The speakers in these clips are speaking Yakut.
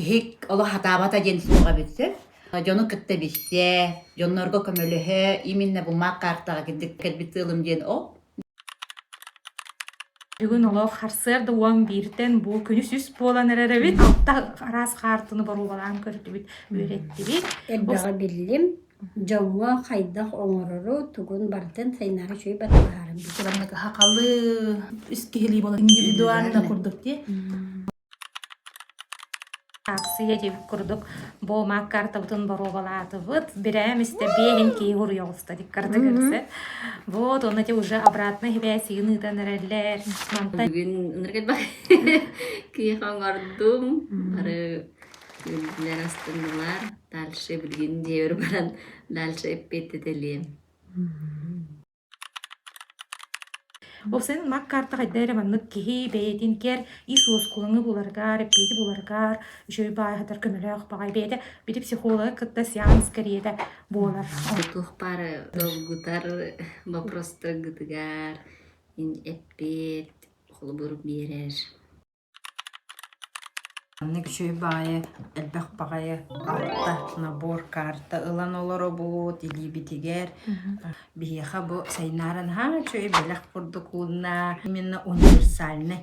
Киһи олох хатаабата диэн суоҕа эбит сөп. Дьону кытта билсэ, дьоннорго көмөлөһө, именно бу мак картаҕа кирдик кэлбит сыалым диэн ол. Бүгүн олох харсыарда 11-тэн бу күнүс үс буолан эрэр эбит. Алта араас хаартыны боруобалаан көрдүбүт, үөрэттибит. Элбэҕи биллим. Дьоҥҥо хайдах оҥорору, тугун барытын сайыннары үчүгэй батыһаарым. Маннык хахалы үс киһилии буолан индивидуально курдук дии. Ааксыйа диэбит курдук бу мак картабытын боруобалаатыбыт. Бирэм истэ биэһин киһи уруйа оҕуста диккардыгырсы. Вот, онно те уже обратно хибээсигин ыытан эрэллэр. Мантан Бүгүн ыныргыт киһи оҥордум. Бары үөрдүлэр, астыннылар. Дальше билигин дьиэбэр баран дальше эппиэттэтэлиэм. Ол сен мак карта хайда эрэ маннык киһи бэйэтин кэр ис уоскулаҥы буларыгар, эппиэти буларыгар үчүгэй баайхатар көмөлөөх баҕай бэйэтэ били психолога кытта сеанс кэриэтэ буолар. Туох баар долгутар вопростаргытыгар эппиэт холобур биэрэр. Маннык үчүгэй баҕайы, элбэх баҕайы алта набор карта ылан олоробут илиибитигэр. Биһиэхэ бу сайыннаран наһаа үчүгэй бэлэх курдук уунна именно универсальный.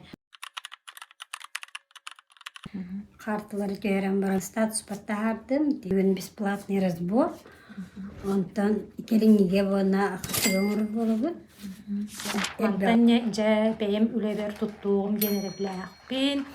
Карталары түһэрэн баран статуспар таһаардым. Бүгүн бесплатный разбор. Онтон кэлиҥҥигэ уонна ахсыга оҥорор буолабыт. Мантан дьэ бэйэм үлэбэр туттуоҕум диэн эрэбилээхпин.